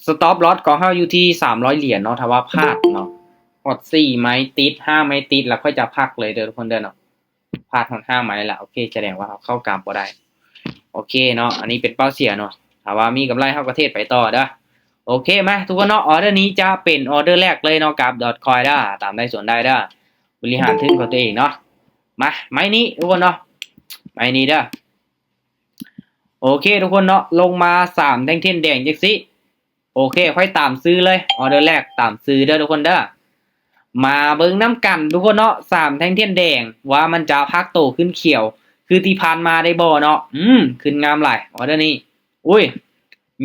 stop loss ຂອງເຮົາຢູ່ທີ່ສາມຮ້ອຍຫຼຽນເນາະ. ຖ້າວ່າພາດເນາະ ຮອດສີ່ໄມ້ຕິດ ຫ້າໄມ້ຕິດ ແລ້ວຄ່ອຍຈະພັກເລີຍເດີທຸກຄົນເດີເນາະ. ພາດຮອດຫ້າໄມ້ລະ ໂອເຄ ສະແດງວ່າເຮົາເຂົ້າກາມບໍ່ໄດ້. ໂອເຄເນາະ ອັນນີ້ເປັນເປົ້າເສຍເນາະ. ຖ້າວ່າມີກຳໄລເຮົາກໍເທຣດໄປຕໍ່ເດີ. ໂອເຄ ມາທຸກຄົນເນາະ ອອເດີນີ້ຈະເປັນອອເດີແລກເລີຍເນາະ ກັບ Dogecoin ເດີ. ຕາມໄດ້ສ່ວນໄດ້ເດີ. ບໍລິຫານທຶນຂອງຕົວເອງເນາະ. ມາ ໄມ້ນີ້ທຸກຄົນເນາະ ໄມ້ນີ້ເດີ. ໂອເຄທຸກຄົນເນາະ ລົງມາສາມແທ່ງທຽນແດງຈັ່ງຊີ້. ໂອເຄ ຂ້ອຍຕາມຊື້ເລີຍ ອອເດີແລກຕາມຊື້ເດີທຸກຄົນເດີ. ມາເບິ່ງນຳກັນທຸກຄົນເນາະ ສາມແທ່ງທຽນແດງ ວ່າມັນຈະພັກໂຕຂຶ້ນຂຽວຄືທີ່ຜ່ານມາໄດ້ບໍ່ເນາະ. ອືມ ຂຶ້ນງາມຫຼາຍ ອອເດີນີ້. ອຸ້ຍ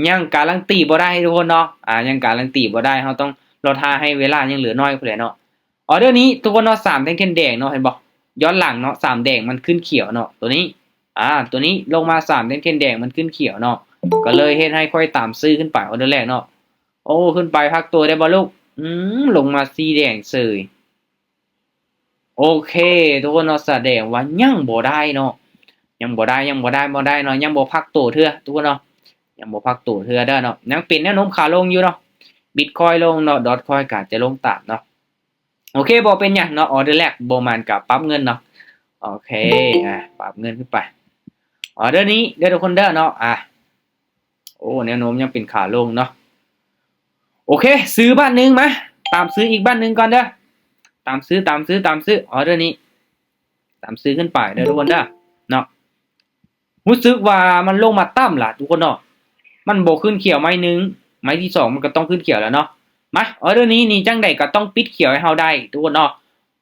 ຍັງກາລັນຕີບໍ່ໄດ້ທຸກຄົນເນາະ. ອາ ຍັງກາລັນຕີບໍ່ໄດ້ ເຮົາຕ້ອງລໍຖ້າໃຫ້ເວລາຍັງເຫຼືອໜ້ອຍພຸ້ນແຫຼະເນາະ. ອອເດີນີ້ທຸກຄົນເນາະ ສາມແທ່ງທຽນແດງເນາະ ເຫັນບໍ່? ຍ້ອນຫຼັງເນາະ ສາມແດງມັນຂຶ້ນຂຽວເນາະ ຕົວນີ້. ອາ ຕົວນີ້ລົງມາສາມແທ່ງທຽນແດງມັນຂຶ້ນຂຽວເນາະ ກໍເລີຍເຮັດໃຫ້ຂ້ອຍຕາມຊື້ຂຶ້ນໄປ ອອເດີແລກເນາະ. ໂອ້ ຂຶ້ນໄປພັກໂຕໄດ້ບໍ່ລູກ? ອືມ ລົງມາສີ່ແດງເສີຍ. ໂອເຄທຸກຄົນເນາະ ສະແດງວ່າຍັງບໍ່ໄດ້ເນາະ ຍັງບໍ່ໄດ້ ຍັງບໍ່ໄດ້ ບໍ່ໄດ້ເນາະ ຍັງບໍ່ພັກໂຕເທື່ອທຸກຄົນເນາະ ຍັງບໍ່ພັກໂຕເທື່ອເດີເນາະ. ຍັງເປັນແນວໂນ້ມຂາລົງຢູ່ເນາະ Bitcoin ລົງເນາະ Dogecoin ກໍອາດຈະລົງຕາມເນາະ. ໂອເຄ ບໍ່ເປັນຫຍັງເນາະ ອອເດີແລກບໍ່ໝານກໍປັບເງິນເນາະ. ໂອເຄ ອາ ປັບເງິນຂຶ້ນໄປ ອອເດີນີ້ເດີທຸກຄົນເດີເນາະ. ອາ ໂອ້ ແນວໂນ້ມຍັງເປັນຂາລົງເນາະ. ໂອເຄ ຊື້ບາດໜຶ່ງ ມາຕາມຊື້ອີກບາດໜຶ່ງກ່ອນເດີ. ຕາມຊື້ ຕາມຊື້ ຕາມຊື້ ອອເດີນີ້ ຕາມຊື້ຂຶ້ນໄປເດີທຸກຄົນເດີເນາະ. ຮູ້ສຶກວ່າມັນລົງມາຕ່ຳລະທຸກຄົນເນາະ ມັນບໍ່ຂຶ້ນຂຽວໄມ້ໜຶ່ງ ໄມ້ທີສອງມັນກໍຕ້ອງຂຶ້ນຂຽວແລ້ວເນາະ. ມາ ອອເດີນີ້ນີ້ ຈັ່ງໃດກໍຕ້ອງປິດຂຽວໃຫ້ເຮົາໄດ້ທຸກຄົນເນາະ.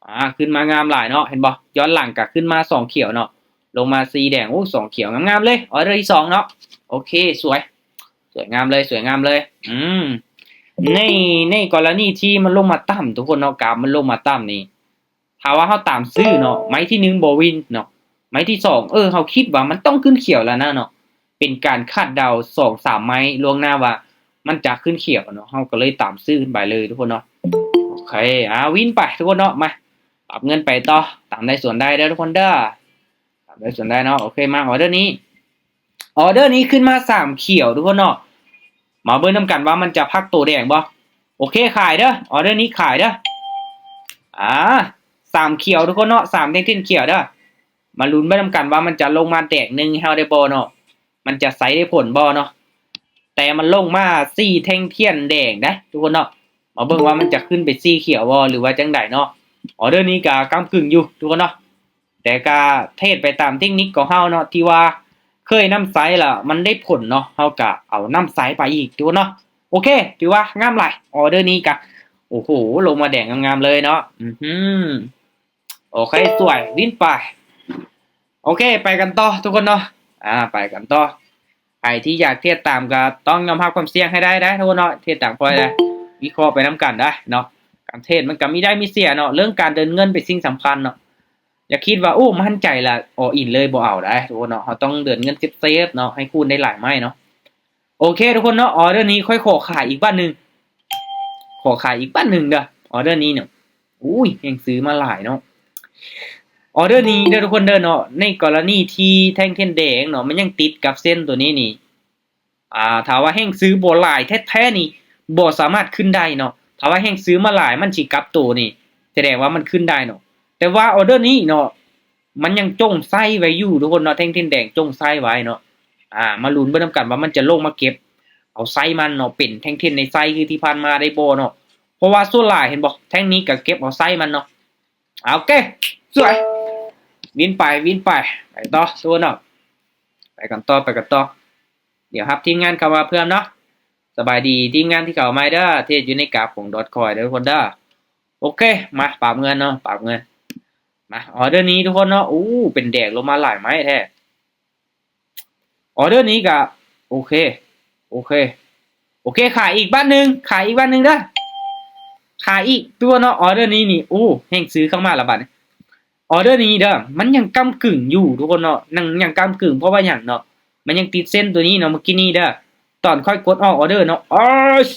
ອາ ຂຶ້ນມາງາມຫຼາຍເນາະ ເຫັນບໍ່? ຍ້ອນຫຼັງກໍຂຶ້ນມາສອງຂຽວເນາະ ລົງມາສີ່ແດງ ໂອ້ ສອງຂຽວງາມໆເລີຍ. ອອເດີທີສອງເນາະ ໂອເຄ ສວຍ ສວຍງາມເລີຍ ສວຍງາມເລີຍ. ອືມ ໃນ ໃນກໍລະນີທີ່ມັນລົງມາຕ່ຳທຸກຄົນເນາະ ກາບມັນລົງມາຕ່ຳນີ້ ຖ້າວ່າເຮົາຕາມຊື້ເນາະ ໄມ້ທີໜຶ່ງບໍ່ວິນເນາະ ໄມ້ທີສອງ ເອີ ເຮົາຄິດວ່າມັນຕ້ອງຂຶ້ນຂຽວແລ້ວນະເນາະ ເປັນການຄາດເດົາສອງສາມໄມ້ລ່ວງໜ້າວ່າມັນຈະຂຶ້ນຂຽວເນາະ ເຮົາກໍເລີຍຕາມຊື້ຂຶ້ນໄປເລີຍທຸກຄົນເນາະ. ໂອເຄ ອາ ວິນໄປທຸກຄົນເນາະ. ມາ ປັບເງິນໄປຕໍ່ ຕາມໄດ້ສ່ວນໄດ້ເດີທຸກຄົນເດີ ຕາມໄດ້ສ່ວນໄດ້ເນາະ. ໂອເຄ ມາ ອອເດີນີ້ ອອເດີນີ້ຂຶ້ນມາສາມຂຽວທຸກຄົນເນາະ. ມາເບິ່ງນຳກັນວ່າມັນຈະພັກໂຕແດງບໍ່? ໂອເຄ ຂາຍເດີ ອອເດີນີ້ຂາຍເດີ. ອາ ສາມຂຽວທຸກຄົນເນາະ ສາມແທ່ງທຽນຂຽວເດີ. ມາລຸ້ນໄປນຳກັນວ່າມັນຈະລົງມາແດງໜຶ່ງໃຫ້ເຮົາໄດ້ບໍ່ເນາະ ມັນຈະໃຊ້ໄດ້ຜົນບໍ່ເນາະ. ແຕ່ມັນລົງມາສີ່ແທ່ງທຽນແດງເດ້ທຸກຄົນເນາະ. ມາເບິ່ງວ່າມັນຈະຂຶ້ນໄປສີ່ຂຽວບໍ່ ຫຼືວ່າຈັ່ງໃດເນາະ. ອອເດີນີ້ກະກ້ຳກຶ່ງຢູ່ທຸກຄົນເນາະ ແຕ່ກະເທຣດໄປຕາມເຕັກນິກຂອງເຮົາເນາະ ທີ່ວ່າເຄີຍນຳໃຊ້ລະມັນໄດ້ຜົນເນາະ ເຮົາກະເອົານຳໃຊ້ໄປອີກທຸກຄົນເນາະ. ໂອເຄ ຖືວ່າງາມຫຼາຍ ອອເດີນີ້ກະ ໂອ້ໂຫ ລົງມາແດງງາມໆເລີຍເນາະ. ອື ໂອເຄ ສວຍ ວິນໄປ. ໂອເຄ ໄປກັນຕໍ່ທຸກຄົນເນາະ ອາ ໄປກັນຕໍ່. ໃຜທີ່ຢາກເທຣດຕາມກໍຕ້ອງຍອມຮັບຄວາມສ່ຽງໃຫ້ໄດ້ເດ້ທຸກຄົນເນາະ ເທຣດຕາມຂ້ອຍເດ້ ວິເຄາະໄປນຳກັນໄດ້ເນາະ. ການເທຣດມັນກໍມີໄດ້ມີເສຍເນາະ ເລື່ອງການເດີນເງິນເປັນສິ່ງສຳຄັນເນາະ. ຢ່າຄິດວ່າ ໂອ້ ໝັ້ນໃຈລະ all in ເລີຍ ບໍ່ເອົາໄດ້ທຸກຄົນເນາະ ເຮົາຕ້ອງເດີນເງິນເຊຟໆເນາະ ໃຫ້ຄູນໄດ້ຫຼາຍໄມ້ເນາະ. ໂອເຄທຸກຄົນເນາະ ອອເດີນີ້ຂ້ອຍຂໍຂາຍອີກບາດໜຶ່ງ ຂໍຂາຍອີກບາດໜຶ່ງເດີ ອອເດີນີ້ເນາະ. ອຸ້ຍ ແຮງຊື້ມາຫຼາຍເນາະ ອອເດີນີ້ເດີທຸກຄົນເດີເນາະ. ໃນກໍລະນີທີ່ແທ່ງທຽນແດງເນາະ ມັນຍັງຕິດກັບເສັ້ນຕົວນີ້ນີ້ ອາ ຖ້າວ່າແຮງຊື້ບໍ່ຫຼາຍແທ້ໆນີ້ ບໍ່ສາມາດຂຶ້ນໄດ້ເນາະ. ຖ້າວ່າແຮງຊື້ມາຫຼາຍ ມັນຊິກັບໂຕນີ້ ສະແດງວ່າມັນຂຶ້ນໄດ້ເນາະ. ແຕ່ວ່າອອເດີນີ້ເນາະ ມັນຍັງຈົ່ງໄຊໄວ້ຢູ່ທຸກຄົນເນາະ ແທ່ງທຽນແດງຈົ່ງໄຊໄວ້ເນາະ. ອາ ມາລຸ້ນເບິ່ງນຳກັນວ່າມັນຈະລົງມາເກັບເອົາໄຊມັນເນາະ ເປັນແທ່ງທຽນໃນໄຊຄືທີ່ຜ່ານມາໄດ້ບໍ່ເນາະ. ເພາະວ່າສ່ວນຫຼາຍເຫັນບໍ່ ແທ່ງນີ້ກໍເກັບເອົາໄຊມັນເນາະ. ໂອເຄ ສວຍ ວິນໄປ ວິນໄປ ໄປຕໍ່ທຸກຄົນເນາະ ໄປກັນຕໍ່ ໄປກັນຕໍ່. ດຽວຮັບທີມງານເຂົ້າມາເພີ່ມເນາະ. ສະບາຍດີທີມງານທີ່ເຂົ້າມາເດີ ເທຣດຢູ່ໃນກາບຂອງ Dogecoin ເດີທຸກຄົນເດີ. ໂອເຄ ມາ ປັບເງິນເນາະ ປັບເງິນ. ມາ ອອເດີນີ້ທຸກຄົນເນາະ ໂອ້ ເປັນແດກລົງມາຫຼາຍໄມ້ແທ້. ອອເດີນີ້ກະ ໂອເຄ ໂອເຄ ໂອເຄ ຂາຍອີກບາດໜຶ່ງ ຂາຍອີກບາດໜຶ່ງເດີ ຂາຍອີກຕົວເນາະ. ອອເດີນີ້ນີ້ ໂອ້ ແຮງຊື້ເຂົ້າມາລະບາດນີ້. ອອເດີນີ້ເດີ ມັນຍັງກ້ຳກຶ່ງຢູ່ທຸກຄົນເນາະ ຍັງ ຍັງກ້ຳກຶ່ງ ເພາະວ່າຫຍັງເນາະ ມັນຍັງຕິດເສັ້ນຕົວນີ້ເນາະ. ເມື່ອກີ້ນີ້ເດີ ຕອນຂ້ອຍກົດອອກອອເດີເນາະ ໂອ້ຍ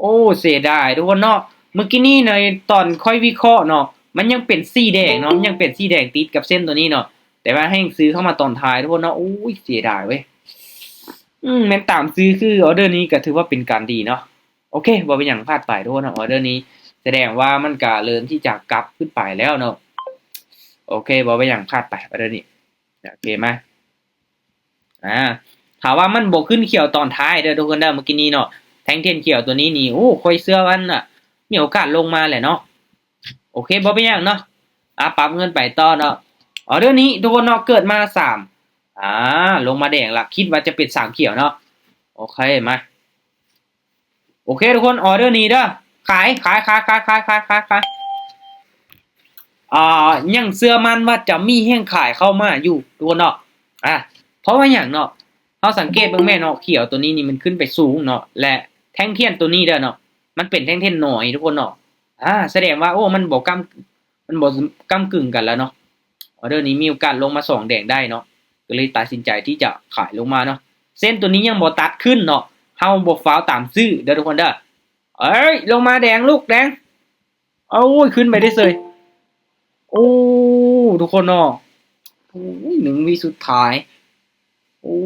ໂອ້ ເສຍດາຍທຸກຄົນເນາະ. ເມື່ອກີ້ນີ້ໃນຕອນຂ້ອຍວິເຄາະເນາະ ມັນຍັງເປັນສີແດງເນາະ ມັນຍັງເປັນສີແດງຕິດກັບເສັ້ນຕົວນີ້ເນາະ ແຕ່ວ່າແຮງຊື້ເຂົ້າມາຕອນທ້າຍທຸກຄົນເນາະ. ໂອ້ຍ ເສຍດາຍເວີຍ. ອືມ ແມ່ນຕາມຊື່ ຄືອອເດີນີ້ກໍຖືວ່າເປັນການດີເນາະ. ໂອເຄ ບໍ່ເປັນຫຍັງ ພາດໄປທຸກຄົນເນາະ. ອອເດີນີ້ສະແດງວ່າມັນກໍເລີ່ມທີ່ຈະກັບຂຶ້ນໄປແລ້ວເນາະ. ໂອເຄ ບໍ່ເປັນຫຍັງ ພາດໄປ ອອເດີນີ້. ໂອເຄ ມາ ອາ ຖ້າວ່າມັນບໍ່ຂຶ້ນຂຽວຕອນທ້າຍເດີທຸກຄົນເດີ ເມື່ອກີ້ນີ້ເນາະ ແທ່ງທຽນຂຽວຕົວນີ້ນີ້ ໂອ້ ຂ້ອຍເຊື່ອວ່ານະ ມີໂອກາດລົງມາແຫຼະເນາະ. ໂອເຄ ບໍ່ເປັນຫຍັງເນາະ. ອາ ປັບເງິນໄປຕໍ່ເນາະ. ອອເດີນີ້ທຸກຄົນເນາະ ເກີດມາສາມ ອາ ລົງມາແດງລະ ຄິດວ່າຈະເປັນສາມຂຽວເນາະ. ໂອເຄ ມາ ໂອເຄທຸກຄົນ ອອເດີນີ້ເດີ ຂາຍ ຂາຍ ຂາຍ ຂາຍ ອາ ຍັງເຊື່ອໝັ້ນວ່າຈະມີແຮງຂາຍເຂົ້າມາຢູ່ທຸກຄົນເນາະ. ອາ ເພາະວ່າຫຍັງເນາະ ເຮົາສັງເກດເບິ່ງແມ່ນເນາະ ຂຽວຕົວນີ້ນີ້ມັນຂຶ້ນໄປສູງເນາະ ແລະ ແທ່ງທຽນຕົວນີ້ເດີເນາະ ມັນເປັນແທ່ງທຽນນ້ອຍທຸກຄົນເນາະ. ອາ ສະແດງວ່າ ໂອ້ ມັນບໍ່ກ້ຳ ມັນບໍ່ກ້ຳກຶ່ງກັນແລ້ວເນາະ. ອອເດີນີ້ມີໂອກາດລົງມາສອງແດງໄດ້ເນາະ ກໍເລີຍຕັດສິນໃຈທີ່ຈະຂາຍລົງມາເນາະ. ເສັ້ນຕົວນີ້ຍັງບໍ່ຕັດຂຶ້ນເນາະ ເຮົາບໍ່ຟ້າວຕາມຊື້ເດີທຸກຄົນເດີ. ເອີຍ ລົງມາແດງລູກແດງ ໂອ້ຍ ຂຶ້ນໄປໄດ້ເສີຍ. ໂອ້ ທຸກຄົນເນາະ ໂອ້ຍ ໜຶ່ງວິສຸດທ້າຍ. ໂອ້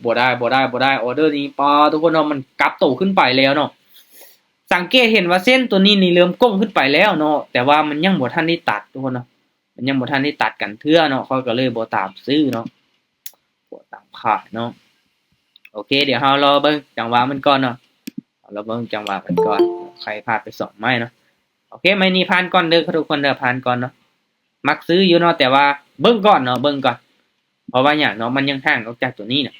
ບໍ່ໄດ້ ບໍ່ໄດ້ ບໍ່ໄດ້ ອອເດີນີ້ ປາ ທຸກຄົນເນາະ ມັນກັບໂຕຂຶ້ນໄປແລ້ວເນາະ. ສັງເກດເຫັນວ່າເສັ້ນຕົວນີ້ນີ້ເລີ່ມໂກ່ງຂຶ້ນໄປແລ້ວເນາະ ແຕ່ວ່າມັນຍັງບໍ່ທັນໄດ້ຕັດທຸກຄົນເນາະ ມັນຍັງບໍ່ທັນໄດ້ຕັດກັນເທື່ອເນາະ ຂ້ອຍກໍເລີຍບໍ່ຕາມຊື້ເນາະ ບໍ່ຕາມຂາຍເນາະ. ໂອເຄ ດຽວເຮົາລໍເບິ່ງຈັງຫວະມັນກ່ອນເນາະ ລໍເບິ່ງຈັງຫວະມັນກ່ອນ. ຂ້ອຍພາດໄປສອງໄມ້ເນາະ. ໂອເຄ ໄມ້ນີ້ຜ່ານກ່ອນເດີທຸກຄົນເດີ ຜ່ານກ່ອນເນາະ. ມັກຊື້ຢູ່ເນາະ ແຕ່ວ່າເບິ່ງກ່ອນເນາະ ເບິ່ງກ່ອນ ເພາະວ່າຫຍັງເນາະ ມັນຍັງຫ່າງອອກຈາກຕົວນີ້ນະ.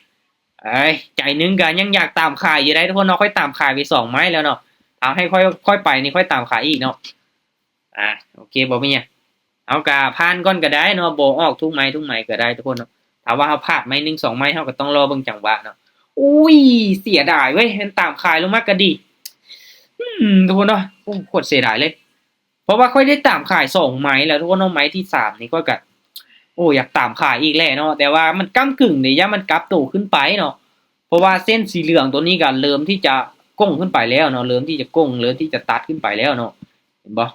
ເອີຍ ໃຈໜຶ່ງກໍຍັງຢາກຕາມຂາຍຢູ່ໄດ໋ທຸກຄົນເນາະ ຂ້ອຍຕາມຂາຍໄປສອງໄມ້ແລ້ວເນາະ. ຖ້າໃຫ້ຂ້ອຍ ຂ້ອຍໄປນີ້ ຂ້ອຍຕາມຂາຍອີກເນາະ. ອາ ໂອເຄ ບໍ່ມີຫຍັງ ເຮົາກໍຜ່ານກ່ອນກໍໄດ້ເນາະ ບໍ່ອອກທຸກໄມ້ທຸກໄມ້ກໍໄດ້ທຸກຄົນເນາະ. ຖ້າວ່າເຮົາພາດໄມ້ໜຶ່ງສອງໄມ້ ເຮົາກໍຕ້ອງລໍເບິ່ງຈັງຫວະເນາະ. ໂອ້ຍ ເສຍດາຍເວີຍ ແມ່ນຕາມຂາຍລົງມາກໍດີ. ອືມ ທຸກຄົນເນາະ ໂອ້ ໂຄດເສຍດາຍເລີຍ ເພາະວ່າຂ້ອຍໄດ້ຕາມຂາຍສອງໄມ້ແລ້ວທຸກຄົນເນາະ. ໄມ້ທີສາມນີ້ຂ້ອຍກໍ ໂອ້ ຢາກຕາມຂາຍອີກແຫຼະເນາະ ແຕ່ວ່າມັນກ້ຳກຶ່ງເດ ຢ້ານມັນກັບໂຕຂຶ້ນໄປເນາະ. ເພາະວ່າເສັ້ນສີເຫຼືອງຕົວນີ້ກໍເລີ່ມທີ່ຈະໂກ່ງຂຶ້ນໄປແລ້ວເນາະ ເລີ່ມທີ່ຈະໂກ່ງ ເລີ່ມທີ່ຈະຕັດຂຶ້ນໄປແລ້ວເນາະ ເຫັນບໍ່?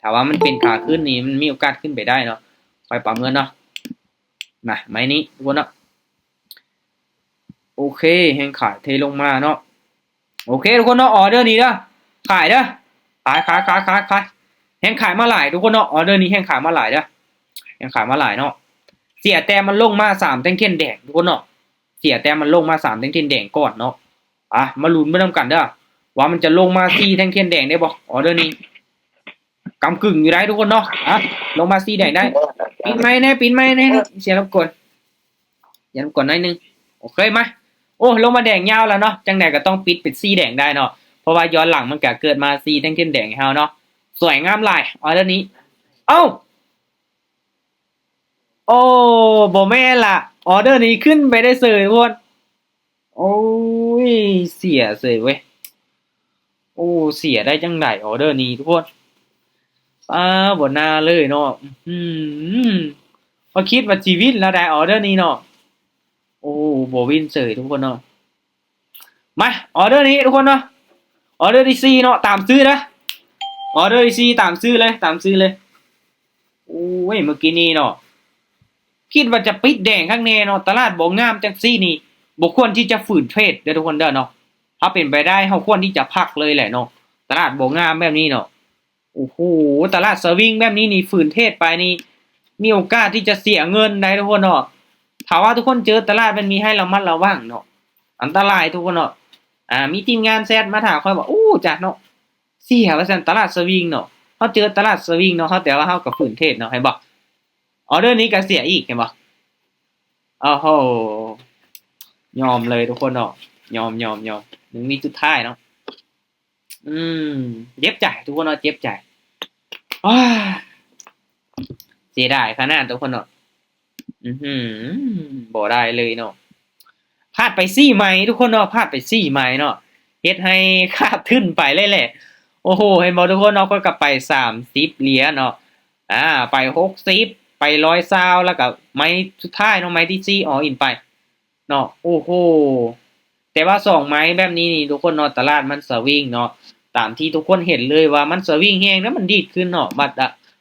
ຖ້າວ່າມັນເປັນຂາຂຶ້ນນີ້ ມັນມີໂອກາດຂຶ້ນໄປໄດ້ເນາະ. ຂ້ອຍປະເມີນເນາະ ມາ ໄມ້ນີ້ທຸກຄົນເນາະ. ໂອເຄ ແຮງຂາຍເທລົງມາເນາະ. ໂອເຄທຸກຄົນເນາະ ອອເດີນີ້ເດີ ຂາຍເດີ ຂາຍ ຂາຍ ຂາຍ ຂາຍ ຂາຍ. ແຮງຂາຍມາຫຼາຍທຸກຄົນເນາະ ອອເດີນີ້ແຮງຂາຍມາຫຼາຍເດີ ແຮງຂາຍມາຫຼາຍເນາະ. ເສຍແຕ່ມັນລົງມາສາມແທ່ງທຽນແດງທຸກຄົນເນາະ ເສຍແຕ່ມັນລົງມາສາມແທ່ງທຽນແດງກ່ອນເນາະ. ອາ ມາລຸ້ນໄປນຳກັນເດີ ວ່າມັນຈະລົງມາສີ່ແທ່ງທຽນແດງໄດ້ບໍ່ ອອເດີນີ້. ກຳກຶ່ງຢູ່ໄດ໋ທຸກຄົນເນາະ. ອາ ລົງມາສີ່ແດງໄດ້. ປິດໄມແດ່ ປິດໄມແດ່ ເນາະ ເສຍລົບກວນ ເສຍລົບກວນໜ້ອຍໜຶ່ງ. ໂອເຄ ມາ ໂອ້ ລົງມາແດງຍາວແລ້ວເນາະ ຈັ່ງໃດກໍຕ້ອງປິດເປັນສີ່ແດງໄດ້ເນາະ ເພາະວ່າຍ້ອນຫຼັງມັນກໍເກີດມາສີ່ແທ່ງທຽນແດງໃຫ້ເຮົາເນາະ. ສວຍງາມຫຼາຍ ອອເດີນີ້. ເອົ້າ ໂອ້ ບໍ່ແມ່ນລະ ອອເດີນີ້ຂຶ້ນໄປໄດ້ເສີຍທຸກຄົນ. ໂອ້ຍ ເສຍເສີຍເວີຍ ໂອ້ ເສຍໄດ້ຈັ່ງໃດ ອອເດີນີ້ທຸກຄົນ. ອາ ບໍ່ໜ້າເລີຍເນາະ. ອືມ ຂ້ອຍຄິດວ່າຊິວິນແລ້ວໄດ໋ ອອເດີນີ້ເນາະ. ໂອ້ ບໍ່ວິນເສີຍທຸກຄົນເນາະ. ມາ ອອເດີນີ້ທຸກຄົນເນາະ ອອເດີທີສີ່ເນາະ ຕາມຊື້ເດີ ອອເດີທີສີ່ ຕາມຊື້ເລີຍ ຕາມຊື້ເລີຍ. ໂອ້ຍ ເມື່ອກີ້ນີ້ເນາະ ຄິດວ່າຈະປິດແດງຄັກແນ່ເນາະ. ຕະຫຼາດບໍ່ງາມຈັ່ງຊີ້ນີ້ ບໍ່ຄວນທີ່ຈະຝືນເທຣດເດີທຸກຄົນເດີເນາະ. ຖ້າເປັນໄປໄດ້ ເຮົາຄວນທີ່ຈະພັກເລີຍແຫຼະເນາະ ຕະຫຼາດບໍ່ງາມແບບນີ້ເນາະ. ໂອ້ໂຫ ຕະຫຼາດສະວິງແບບນີ້ນີ້ ຝືນເທຣດໄປນີ້ ມີໂອກາດທີ່ຈະເສຍເງິນໄດ໋ທຸກຄົນເນາະ. ຖ້າວ່າທຸກຄົນເຈີຕະຫຼາດແບບນີ້ ໃຫ້ລະມັດລະວັງເນາະ ອັນຕະລາຍທຸກຄົນເນາະ. ອາ ມີທີມງານແຊັດມາຖາມຂ້ອຍວ່າ ໂອ້ ຈານເນາະ ເສຍວ່າຊັ້ນ ຕະຫຼາດສະວິງເນາະ. ເຮົາເຈີຕະຫຼາດສະວິງເນາະ ເຮົາ ແຕ່ວ່າເຮົາກໍຝືນເທຣດເນາະ ເຫັນບໍ່? ອອເດີນີ້ກໍເສຍອີກ ເຫັນບໍ່? ໂອ້ໂຫ ຍອມເລີຍທຸກຄົນເນາະ ຍອມ ຍອມ ຍອມ. ໜຶ່ງວິສຸດທ້າຍເນາະ. ອືມ ເຈັບໃຈທຸກຄົນເນາະ ເຈັບໃຈ. ອ້າ ເສຍດາຍຂະໜາດທຸກຄົນເນາະ. ອືຫື ບໍ່ໄດ້ເລີຍເນາະ. ພາດໄປສີ່ໄມ້ທຸກຄົນເນາະ ພາດໄປສີ່ໄມ້ເນາະ ເຮັດໃຫ້ຂາດທຶນໄປເລີຍແຫຼະ. ໂອ້ໂຫ ເຫັນບໍ່ທຸກຄົນເນາະ ຂ້ອຍກໍໄປສາມສິບຫຼຽນເນາະ ອາ ໄປຫົກສິບ ໄປຮ້ອຍຊາວ ແລ້ວກໍໄມ້ສຸດທ້າຍເນາະ ໄມ້ທີສີ່ ອອລອິນໄປເນາະ. ໂອ້ໂຫ ແຕ່ວ່າສອງໄມ້ແບບນີ້ນີ້ທຸກຄົນເນາະ ຕະຫຼາດມັນສະວິງເນາະ ຕາມທີ່ທຸກຄົນເຫັນເລີຍວ່າມັນສະວິງແຮງ ແລ້ວມັນດີດຂຶ້ນເນາະ. ບາດ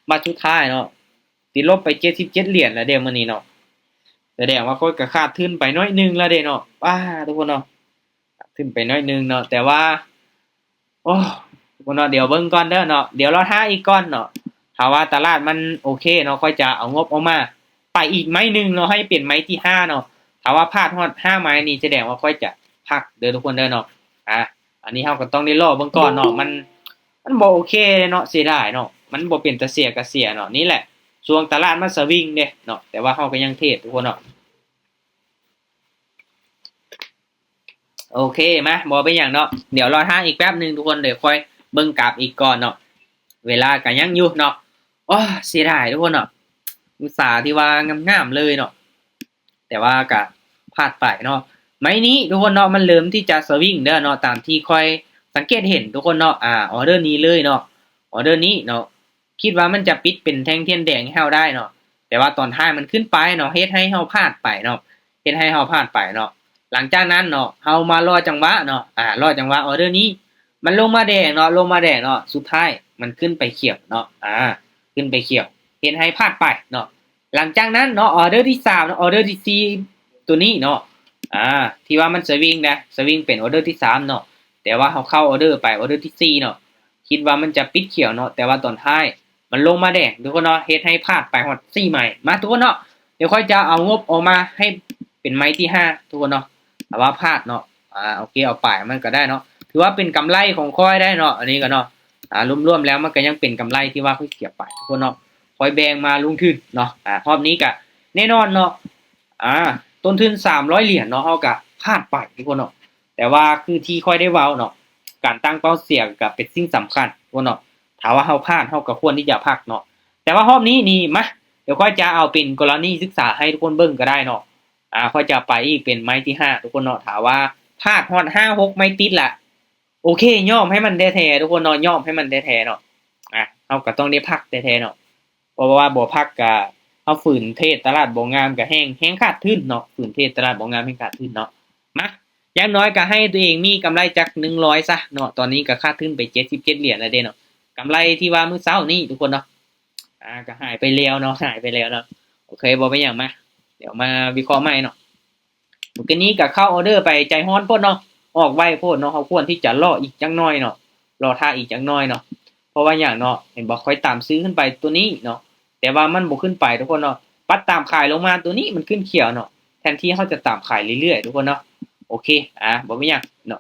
ບາດສຸດທ້າຍເນາະ ຕິດລົບໄປເຈັດສິບເຈັດຫຼຽນແລ້ວເດ້ມື້ນີ້ເນາະ. ສະແດງວ່າຂ້ອຍກໍຂາດທຶນໄປໜ້ອຍໜຶ່ງແລ້ວເດ້ເນາະ. ປ້າ ທຸກຄົນເນາະ, ຂາດທຶນໄປໜ້ອຍໜຶ່ງເນາະ, ແຕ່ວ່າ ໂອ້ ທຸກຄົນເນາະ, ດຽວເບິ່ງກ່ອນເດີເນາະ, ດຽວລໍຖ້າອີກກ່ອນເນາະ. ຖ້າວ່າຕະຫຼາດມັນໂອເຄເນາະ, ຂ້ອຍຈະເອົາງົບອອກມາໄປອີກໄມ້ໜຶ່ງເນາະ, ໃຫ້ເປັນໄມ້ທີຫ້າເນາະ. ຖ້າວ່າພາດຮອດຫ້າໄມ້ນີ້ ສະແດງວ່າຂ້ອຍຈະພັກເດີທຸກຄົນເດີເນາະ. ອາ ອັນນີ້ເຮົາກໍຕ້ອງໄດ້ລໍເບິ່ງກ່ອນເນາະ, ມັນ ມັນບໍ່ໂອເຄເນາະ, ເສຍດາຍເນາະ, ມັນບໍ່ເປັນຕາເສຍກໍເສຍເນາະ. ນີ້ແຫຼະ ຊ່ວງຕະຫຼາດມັນສະວິງເດ້ເນາະ, ແຕ່ວ່າເຮົາກໍຍັງເທຣດທຸກຄົນເນາະ. ໂອເຄ ມາ ບໍ່ເປັນຫຍັງເນາະ, ດຽວລໍຖ້າອີກແປັບໜຶ່ງທຸກຄົນ, ດຽວຄ່ອຍເບິ່ງກາບອີກກ່ອນເນາະ, ເວລາກໍຍັງຢູ່ເນາະ. ໂອ້ ເສຍດາຍທຸກຄົນເນາະ, ອຸດສາທີ່ວ່າງາມໆເລີຍເນາະ, ແຕ່ວ່າກໍພາດໄປເນາະ. ໄມ້ນີ້ທຸກຄົນເນາະ, ມັນເລີ່ມທີ່ຈະສະວິງເດີເນາະ, ຕາມທີ່ຂ້ອຍສັງເກດເຫັນທຸກຄົນເນາະ. ອາ ອໍເດີນີ້ເລີຍເນາະ, ອໍເດີນີ້ເນາະ, ຄິດວ່າມັນຈະປິດເປັນແທ່ງທຽນແດງໃຫ້ເຮົາໄດ້ເນາະ, ແຕ່ວ່າຕອນທ້າຍມັນຂຶ້ນໄປເນາະ, ເຮັດໃຫ້ເຮົາພາດໄປເນາະ, ເຮັດໃຫ້ເຮົາພາດໄປເນາະ. ຫຼັງຈາກນັ້ນເນາະ, ເຮົາມາລໍຈັງຫວະເນາະ, ອາ ລໍຈັງຫວະອໍເດີນີ້, ມັນລົງມາແດງເນາະ, ລົງມາແດງເນາະ, ສຸດທ້າຍມັນຂຶ້ນໄປຂຽວເນາະ, ອາ ຂຶ້ນໄປຂຽວ, ເຮັດໃຫ້ພາດໄປເນາະ. ຫຼັງຈາກນັ້ນເນາະ, ອໍເດີທີສາມເນາະ, ອໍເດີທີສີ່ ຕົວນີ້ເນາະ, ອາ ທີ່ວ່າມັນສະວິງນະ, ສະວິງເປັນອໍເດີທີສາມເນາະ, ແຕ່ວ່າເຮົາເຂົ້າອໍເດີໄປ ອໍເດີທີສີ່ເນາະ, ຄິດວ່າມັນຈະປິດຂຽວເນາະ, ແຕ່ວ່າຕອນທ້າຍມັນລົງມາແດງທຸກຄົນເນາະ, ເຮັດໃຫ້ພາດໄປຮອດສີ່ໄມ້. ມາທຸກຄົນເນາະ, ດຽວຂ້ອຍຈະເອົາງົບອອກມາໃຫ້ເປັນໄມ້ທີຫ້າທຸກຄົນເນາະ. ຖ້າວ່າພາດເນາະ, ອາ ໂອເຄ ເອົາປາຍມັນກໍໄດ້ເນາະ, ຖືວ່າເປັນກຳໄລຂອງຂ້ອຍໄດ້ເນາະ, ອັນນີ້ກໍເນາະ. ອາ ລວມໆແລ້ວມັນກໍຍັງເປັນກຳໄລທີ່ວ່າຂ້ອຍເສຍໄປທຸກຄົນເນາະ, ຂ້ອຍແບ່ງມາລົງທຶນເນາະ. ອາ ຮອບນີ້ກໍແນ່ນອນເນາະ, ອາ ຕົ້ນທຶນສາມຮ້ອຍຫຼຽນເນາະ, ເຮົາກໍພາດໄປທຸກຄົນເນາະ, ແຕ່ວ່າຄືທີ່ຂ້ອຍໄດ້ເວົ້າເນາະ, ການຕັ້ງເປົ້າເສຍກໍເປັນສິ່ງສຳຄັນທຸກຄົນເນາະ. ຖ້າວ່າເຮົາພາດ ເຮົາກໍຄວນທີ່ຈະພັກເນາະ, ແຕ່ວ່າຮອບນີ້ນີ້ ມາ ດຽວຂ້ອຍຈະເອົາເປັນກໍລະນີສຶກສາໃຫ້ທຸກຄົນເບິ່ງກໍໄດ້ເນາະ. ອາ ຂ້ອຍຈະໄປອີກເປັນໄມ້ທີຫ້າທຸກຄົນເນາະ, ຖ້າວ່າພາດຮອດຫ້າຫົກໄມ້ຕິດລະ ໂອເຄ ຍອມໃຫ້ມັນແທ້ໆທຸກຄົນເນາະ, ຍອມໃຫ້ມັນແທ້ໆເນາະ. ອາ ເຮົາກໍຕ້ອງໄດ້ພັກແທ້ໆເນາະ, ເພາະວ່າບໍ່ພັກກະ ເຮົາຝືນເທຣດຕະຫຼາດບໍ່ງາມກະແຮ່ງ ແຮ່ງຂາດທຶນເນາະ, ຝືນເທຣດຕະຫຼາດບໍ່ງາມແຮ່ງຂາດທຶນເນາະ. ມາ ຢ່າງໜ້ອຍກະໃຫ້ຕົວເອງມີກຳໄລຈັກໜຶ່ງຮ້ອຍຊະເນາະ, ຕອນນີ້ກະຂາດທຶນໄປເຈັດສິບເຈັດຫຼຽນແລ້ວເດ້ເນາະ, ກຳໄລທີ່ວ່າມື້ເຊົ້ານີ້ທຸກຄົນເນາະ. ອາ ກະຫາຍໄປແລ້ວເນາະ, ຫາຍໄປແລ້ວເນາະ. ໂອເຄ ບໍ່ເປັນຫຍັງ, ມາ ດຽວມາວິເຄາະໃໝ່ເນາະ. ມື້ກີ້ນີ້ກໍເຂົ້າອໍເດີໄປໃຈຮ້ອນໂພດເນາະ, ອອກໄວໂພດເນາະ, ເຮົາຄວນທີ່ຈະລໍອີກຈັກໜ້ອຍເນາະ, ລໍຖ້າອີກຈັກໜ້ອຍເນາະ. ເພາະວ່າຫຍັງເນາະ, ເຫັນບໍ່, ຂ້ອຍຕາມຊື້ຂຶ້ນໄປຕົວນີ້ເນາະ, ແຕ່ວ່າມັນບໍ່ຂຶ້ນໄປທຸກຄົນເນາະ, ປັດຕາມຂາຍລົງມາຕົວນີ້ມັນຂຶ້ນຂຽວເນາະ, ແທນທີ່ເຮົາຈະຕາມຂາຍເລື້ອຍໆທຸກຄົນເນາະ. ໂອເຄ ອາ ບໍ່ມີຫຍັງເນາະ,